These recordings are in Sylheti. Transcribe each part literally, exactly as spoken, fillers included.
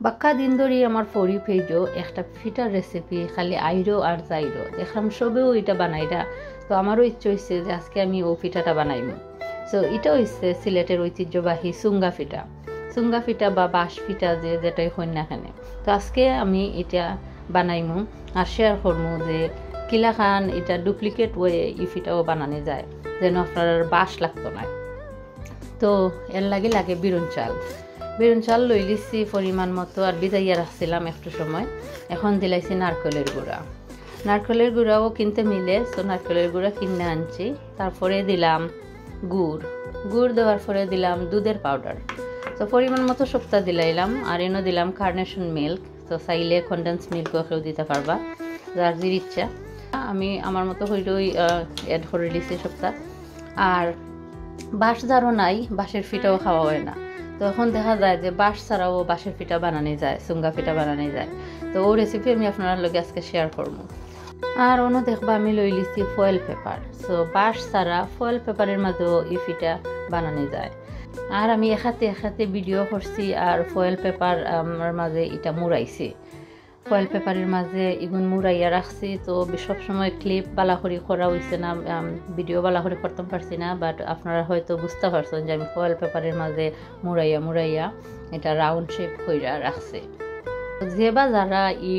বাক্কা দিন ধরি আমার For You page-ও একটা ফিটার recipe খালি আইরো আর যাইরো, দেখলাম সবেউ ইটা বানাইরা, তো আমারও ইচ্ছা অইছে যে আজকে আমি অউ ফিটাটা বানাইমু। So ইটা অইছে সিলেটের ঐতিহ্যবাহী চুঙ্গা ফিটা, চুঙ্গা ফিটা বা বাঁশ ফিটা, যে যেটাই কইন না কেনে। তো আজকে আমি ইটা বানাইমু আর share করমু যে কিলাখান ইটা duplicate way ই ফিটাও বানানি যায়, যেন আপনার আর বাঁশ লাগতো নায়। তো এর লাগি লাগে বিরুন চাল। বিরুন চাল লইলিছি পরিমাণ মতো, আর ভিজাইয়া রাখছিলাম একটু সময়। এখন দিলাইছি নারকেলের গুঁড়া। নারকেলের গুঁড়াও কিনতে মিলে, so নারকেলের গুঁড়া কিনে আনছি। তারপরে দিলাম গুড়। গুড় দেওয়ার পরে দিলাম দুধের powder। তো পরিমাণ মতো সবটা দিলাইলাম। আর এনো দিলাম Carnation milk। তো চাইলে condensed milk-ও কেউ দিতা পারবা, যার যের ইচ্ছা। আমি আমার মতো করিয়া, আহ, add করিলিছি সবটা। আর বাঁশ যারও নাই, বাঁশের ফিটাও খাওয়া অয় না। তো এখন দেখা যায় যে বাঁশ ছাড়াও বাঁশের ফিটা বানানি যায়, চুঙ্গা ফিটা বানানি যায়। তো অউ recipe আমি আপনারার লগে আজকে share করমু। আর অনো দেখবা আমি লইলিছি foil paper। So বাঁশ ছাড়া foil paper-এর মাঝেও ই ফিটা বানানি যায়। আর আমি এখাতে এখাতে video করছি আর foil paper আমার মাঝে ইটা মুড়াইছি। Foil paper-এর মাঝে ইগুন মুড়াইয়া রাখছি। তো বি-, সব সময় clip বালা করি করা অইছে না, আম, video বালা করি করতাম পারছি না, but আপনারা হয়তো বুঝতা পারছইন যে আমি foil paper-এর মাঝে মুড়াইয়া মুড়াইয়া ইটা round shape কইরা রাখছি। যে বা যারা ই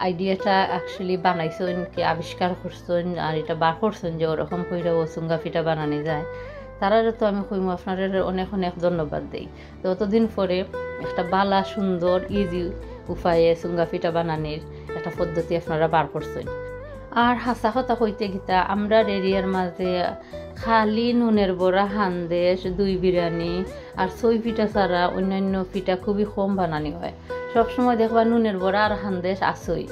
idea-টা actually বানাইছইন, কি আবিষ্কার করছইন, আর ইটা বার করছইন যে ওরকম কইরা অউ চুঙ্গা ফিটা বানানি যায়, তারারে তো আমি কইমু আপনারারে অনেক অনেক ধন্যবাদ দেই। তো অতদিন পরে একটা বালা সুন্দর easy উপায়ে চুঙ্গা ফিটা বানানির একটা পদ্ধতি আপনারা বার করছইন। আর হাছা কথা কইতে কিতা, আমরার area-র মাঝে খালি নুনের বড়া, হান্দেশ, দই বিরিয়ানি আর সই ফিটা ছাড়া অন্যান্য ফিটা খুবই কম বানানি হয়। সবসময় দেখবা নুনের বড়া আর হান্দেশ আছই।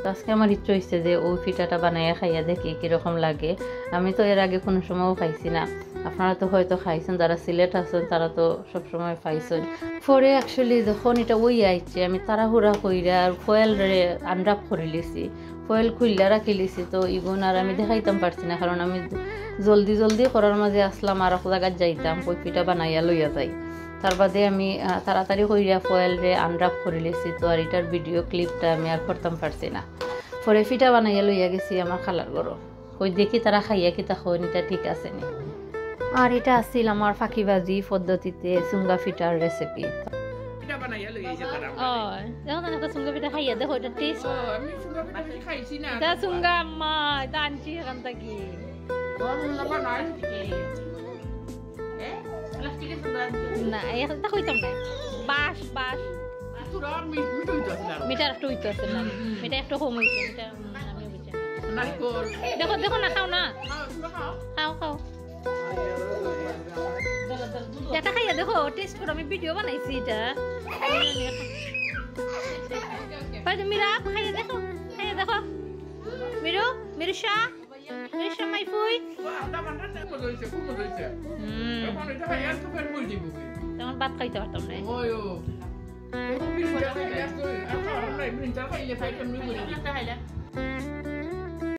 তো আজকে আমার ইচ্ছা অইছে যে অউ ফিটাটা বানাইয়া খাইয়া দেখি কিরকম লাগে। আমি তো এর আগে কুনু সময়ও খাইছি না, আপনারা তো হয়তো খাইছইন, যারা সিলেট আছইন তারা তো সবসময় পাইছইন। পরে actually যখন ইটা অইয়া আইছে, আমি তাড়াহুড়া কইরা আর foil-রে unwrap করিলিছি, foil খুইল্লা রাখিলিছি। তো ইগুন আর আমি দেখাইতাম পারছি না, কারণ আমি জলদি জলদি করার মাঝে আছলাম, আর এক জাগাত যাইতাম, কই ফিটা বানাইয়া লইয়া যাই। তার বাদে আমি, আহ, তাড়াতাড়ি কইরা foil-রে unwrap করিলিছি, তো আর ইটার video clip-টা আমি আর করতাম পারছি না। পরে ফিটা বানাইয়া লইয়া গেছি আমার খালার ঘরো। কই দেখি তারা খাইয়া কিতা কইন, ইটা ঠিক আছে নি। আর ইটা আছিল আমার ফাঁকিবাজি পদ্ধতিতে চুঙ্গা ফিটার recipe। ফিটা বানাইয়া লই আইছে তারা। ও, দেখো না, একটা চুঙ্গা ফিটা খাইয়া দেখো, ইটা taste। ও, আমি চুঙ্গা ফিটা বেশি খাইছি না। ইটা চুঙ্গা আম্মা, ইটা আনছি এখান থাকি। ও, আমি না বানাই। এ? প্লাস্টিকের চুঙ্গা আনছি। না, এই একটা কইতাম না। বাঁশ, বাঁশ। তোরা মি-, মিঠা অইতো আছে না? মিঠা একটু অইতো আছে না? মিঠা একটু কম অইতো, মিঠা, উম, আমি বুঝি। নারিকল। দেখো, দেখো না, খাও না। খাও, তোমরা খাও। খাও, খাও। এটা খাইয়া দেখো, taste করো, আমি video বানাইছি ইটা। ভাই, তুমি মিরা, খাইয়া দেখো, খাইয়া দেখো। মিরু, মিরু শাহ, মিরু শাহ, মাই ফুই। ও, আধা ঘন্টা time মজা অইছে, খুব মজা অইছে। হুম। এখন ইটা খাইয়া তো পেট ভরি যাইবো। তেমন ভাত খাইতে পারতাম না। ওই, ও। এখন বিরিয়ানি খাইলে আর তো, আর খাওয়ার নাই, বিরিয়ানি খাইলে পেট এমনি ভরি যাইবো। একটা খাইলে।